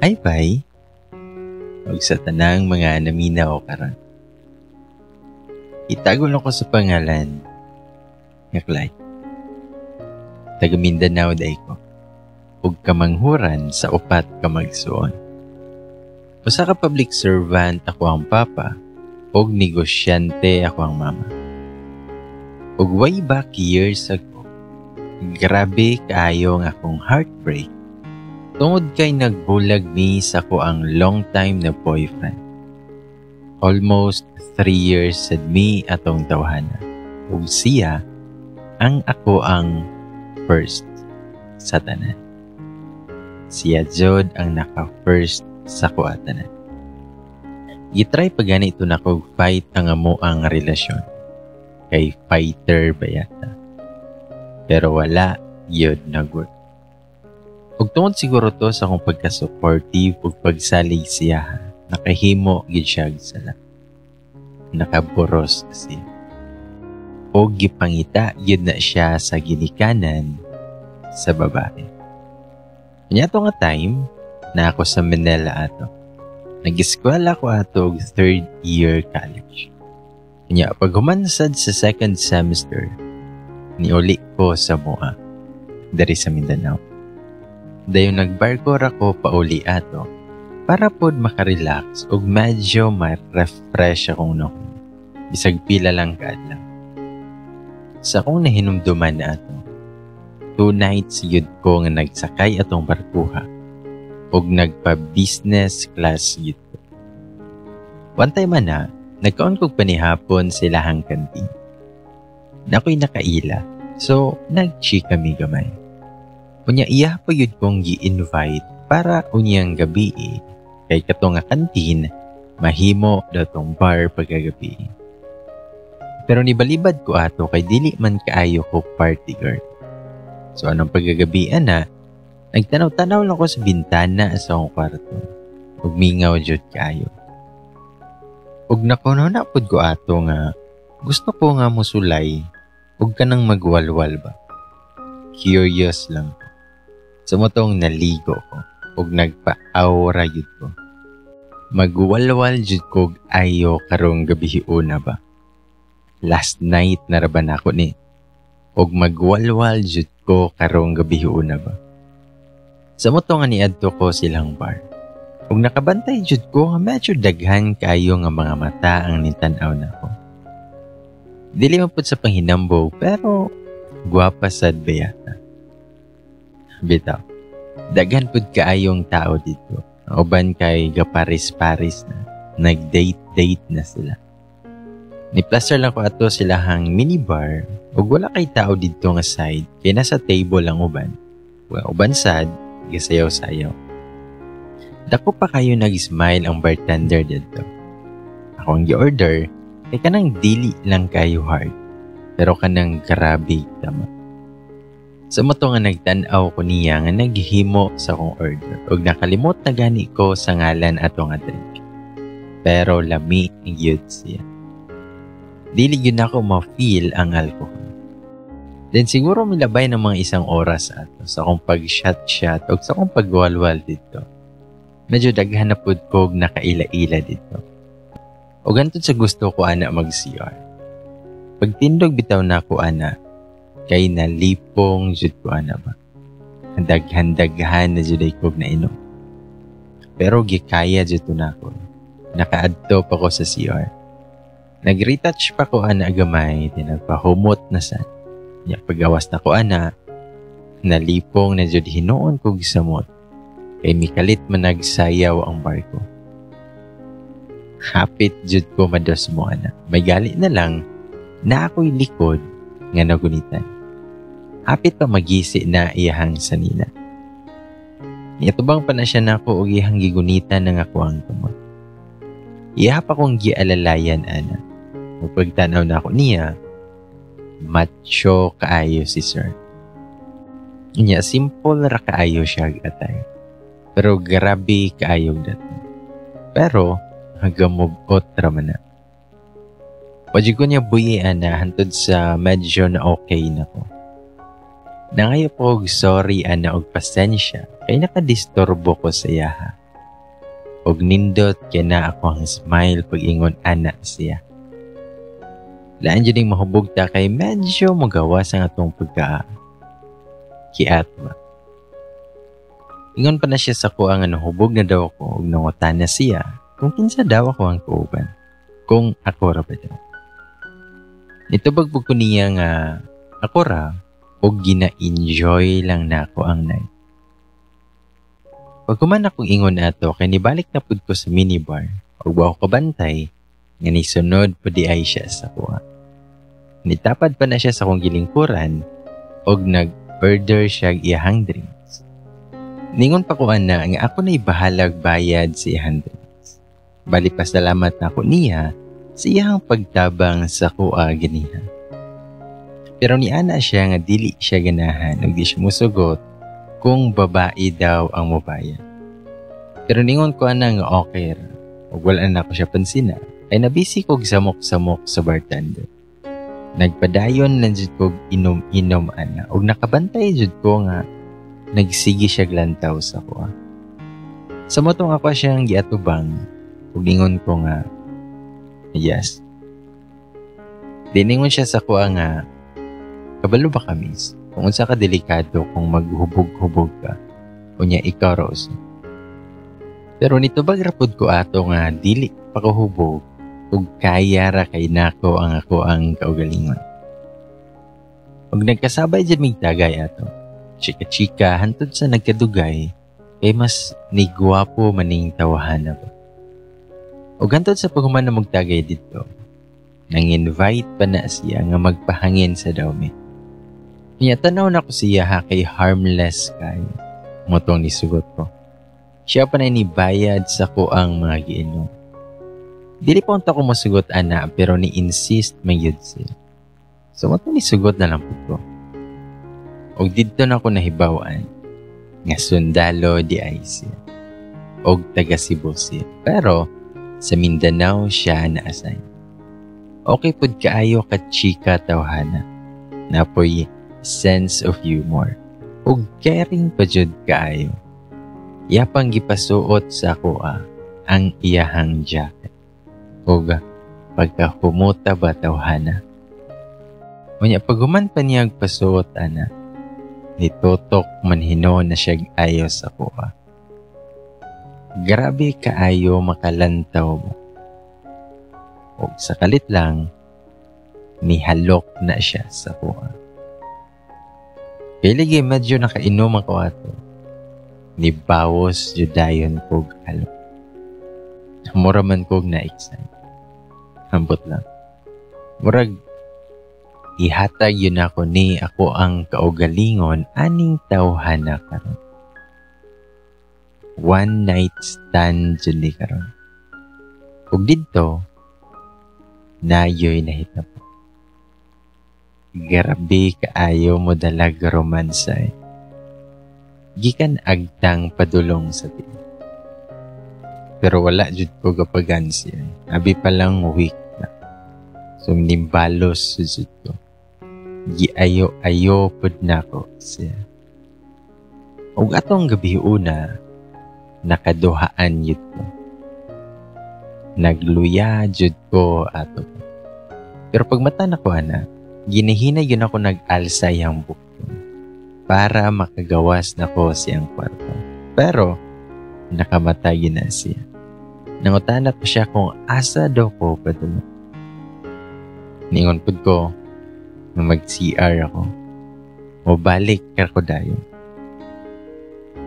Ay bay, ug sa tanang mga naminaw karon. Itago lang ko sa pangalan nga Clyde. Taga Mindanao diay ko. Ug kamanghuran sa upat ka magsuon. Usa ka public servant ako ang papa ug negosyante ako ang mama. Ug way back years ago, grabe kaayo ang akong heartbreak tungod kay nagbulag mi sa ako ang long time na boyfriend. Almost 3 years sad mi atong tawhana. Ug siya ang ako ang first sa tanan. Siya jud ang naka-first sa ko tanan. Gitry pa gani to nako fight ang amo ang relasyon. Kay fighter ba yata. Pero wala yun nag-work. Ug tungod siguro to sa akong pagka-supportive ug pagsalig siya, nakahimo gid siya og sala. Nakaburos siya. Og gipangita gyud na siya sa ginikanan sa babae. Unya to nga time na ako sa Manila ato. Nag-eskwela ko ato og third year college. Unya pag humansad sa second semester, niuli ko sa Moa, diri sa Mindanao. Dayon nagbarko ra ko pauli ato para pod makarelax ug medyo ma-refresh akong noon. Bisag pila lang kaadlaw. Sa akong nahinumduman na ato, 2 nights yun ko nga nagsakay atong barkuha ug nagpa-business class yun ko. One time man na, nagkaon kog panihapon sa ilahang kantin. Nakoy nakaila, so nag-chika mi gamay. Unya iya pa yun kong gi-invite para unyang gabi eh. Kay kato nga kantin, mahimo daw tong bar pagkagabi. Pero nibalibad ko ato kay dili man kaayo ko party girl. So anong pagkagabian na, nagtanaw-tanaw lang ko sa bintana sa akong kwarto. Ug mingaw jud kaayo. Ug nakuno na pud ko ato nga gusto ko nga musulay ug kanang magwalwal ba. Curious lang ko. So motong naligo ko ug nagpa-aura jud ko. Magwalwal jud ko og ayo karong gabi una ba. Last night na ra ba nako ni. Ug magwalwal jud ko karong gabi una ba. Sa moto nga niadto ko silang bar. Ug nakabantay jud ko nga medyo daghan kaayo nga mga mata ang nitan-aw nako. Dili man pud sa panghinambog, pero gwapa sad ba yata. Bitaw. Daghan pud kaayong tao dito. Uban kay gaparis-paris na. Nag-date-date na sila. Ni plaster lang ko ato silahang minibar ug wala kay tao didto nga side kay nasa table ang uban. Well, uban sad gasayaw-sayaw. Dako pa kayo nag-smile ang bartender didto. Ako ang gi-order kay kanang dili lang kayo hard pero kanang grabe tama. Sa moto nga nagtan-aw ko niya nga naghimo sa akong order ug nakalimot na gani ko sa ngalan ato nga drink. Pero lami gyud siya. Dili gyud nako ma-feel ang alcohol. Then siguro milabay ng mga isang oras ato sa akong pag-shot-shot ug sa akong pagwalwal dito. Medyo daghan na pud kog nakaila-ila dito. O gantod sa gusto ko ana mag-CR. Pagtindog bitaw nako ana, kay nalipong jud ko ana ba. Daghan-daghan na jud ay kog nainom. Pero gikaya jud to nako. Nakaadto pa ko sa CR. Nag-retouch pa ko ana gamay, tinagpahumot na sad. Nya pagawas na ko ana, nalipong na jud hinuon kog samot. Kay mikalit man nagsayaw ang barko. Hapit jud ko mados mo ana. May gali na lang na ako'y likod nga nagunitan. Hapit pa magisi na iyahang sanina. Niatubang pa na siya nako og iyahang gigunitan ng ako ang kamot. Iyaha pa kong gialalayan ana. Ug pagtanaw na ako niya, macho kaayo si sir. Nya simple ra kaayo siya atay. Pero grabe kaayo dating. Pero hagamugot ra man na. Wajig ko niya buyi ana hantod sa medyo na okay na ko. Nangayo po og sorry ana og pasensya kay nakadisturbo ko sa iyaha. Og nindot kay na ako ang smile pag-ingon ana siya. Laan jud ning mahubog ta kay medyo mugawas ang atong pagka kiat ba. Ingon pa na siya sa kuha nga nahubog na daw ako ug nangutana siya kung kinsa daw ako ang kauban. Kung ako ra ba daw. Nitubag ko niya nga ako ra ug gina-enjoy lang nako ang night. Pag human akong ingon ato kay nibalik na pud ko sa minibar ug wa ko kabantay nga nisunod pud di ay siya sa kuha. Nitapad pa na siya sa akong gilingkuran ug nag-order siya iyahang drinks. Ningon pa ko ana nga ako na'y bahalag bayad sa iyahang drinks. Bali pasalamat na ako niya sa iyahang pagtabang sa kuha ganiha. Pero niana siya nga dili siya ganahan ug di siya musugot kung babae daw ang mobayad. Pero ningon ko ana nga okay ra ug wala na ako siya pansina ay nabisi kog samok-samok sa bartender. Nagpadayon lang jud kog inom-inom ana ug nakabantay jud ko nga nagsige siya lantaw sa kuha. Sa motong ako siyang giatubang ug ingon ko nga yes. Diningon siya sa kuha nga kabalo ba ka, miss, kung unsa ka delikado kung maghubog-hubog ka unya ikaw ra usa. Pero nitubag ra pud ko ato nga dili pa ko hubog ug kaya ra kay nako ang ako ang kaugalingon. Ug nagkasabay jud mig tagay ato. Chika-chika hantod sa nagkadugay kay mas nigwapo maning tawhana ba. Ug hantod sa paghuman na magtagay didto, nang-invite pa na siya nga magpahangin sa daw mi. Niya tanaw na ko siya ha kay harmless kay motong nisugot ko. Siya pa na nibayad sa ko ang mga giinom. Dili pa unta ko mosugot ana pero ni-insist man gyud siya. So motong nisugot na lang pud ko. Og didto na ko nahibaw-an nga sundalo di ay siya. Og taga Cebu siya. Pero sa Mindanao siya na-assign. Okay pud kaayo ka chika tawhana. Napoy sense of humor. Ug caring pa jud kaayo. Iya pang gipasuot sa akoa ang iyahang jacket. Ug pagkahumuta ba tawhana. Unya paghuman pa niya pasuot ana, nitutok man hinuon na siya ayo sa kuha. Grabe kaayo makalantaw mo. Ug sa kalit lang, nihalok na siya sa kuha. Kay ligi medyo nakainom ako ato. Nibawas jud dayon kog halok. Mura man kog na-excite. Ambot lang. Murag ihatag yun ako ni ako ang kaugalingon aning tawhana karon. One night stand jud ni karon. Ug didto nayoy nahitabo. Grabe kaayo mo dalag romansa eh. Gikan agtang padulong sa tiil. Pero wala jud ko gapagan siya. Abi pa lang week na. So nimbalos jud ko. Giayo-ayo pud nako siya. Ug atong gabi una, nakaduhaan jud ko. Nagluya jud ko ato. Pero pag mata nako ana, ginahinay yun ako nag-alsa iyang bukton para makagawas nako siyang kwarto. Pero nakamatay yun na siya. Nangutana ko siya kung asa daw ko padulong. Ningon pud ko nga mag-CR ako. Mobalik ka ko dayon.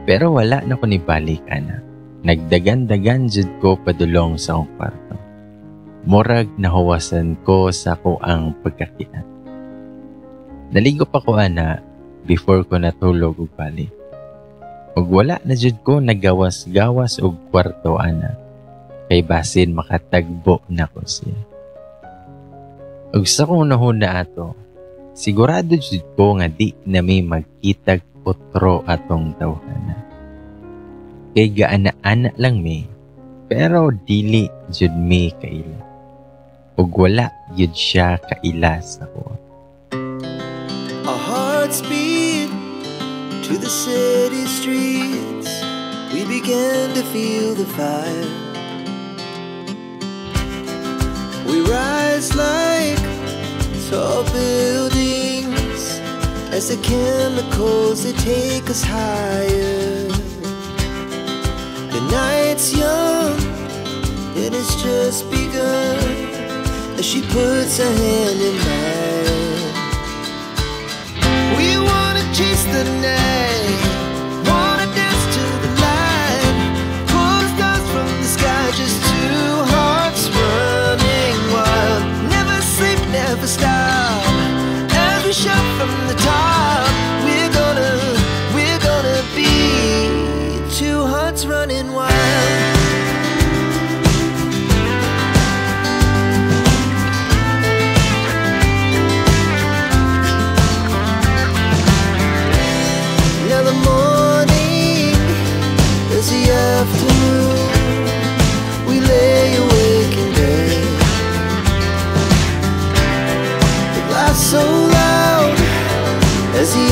Pero wala na ko ni balik ana. Nagdagan-dagan jud ko padulong sa akong kwarto. Murag nahuwasan ko sa ko ang pagkakiat. Naligo pa ko ana before ko natulog og balik. Ug wala na jud ko nagawas-gawas og kwarto ana. Kay basin makatagbo na ko siya. Ug sa kong nahuna ato, sigurado jud ko nga di na may magkitag otro atong tawhana. Kay gaana-ana lang mi, pero dili jud mi kaila. Ug wala jud siya kaila sa ko. Our hearts beat to the city streets. We We began to feel the fire. We rise like tall buildings as the chemicals, they take us higher. The night's young and it's just begun as she puts her hand in mine. We wanna chase the night, wanna dance to the light, pull the stars from the sky, just two hearts running wild. Never sleep, never stop. As we shout from the top, we're gonna be two hearts running wild. Now the morning is the afternoon. We lay awake in bed. We laugh so loud as the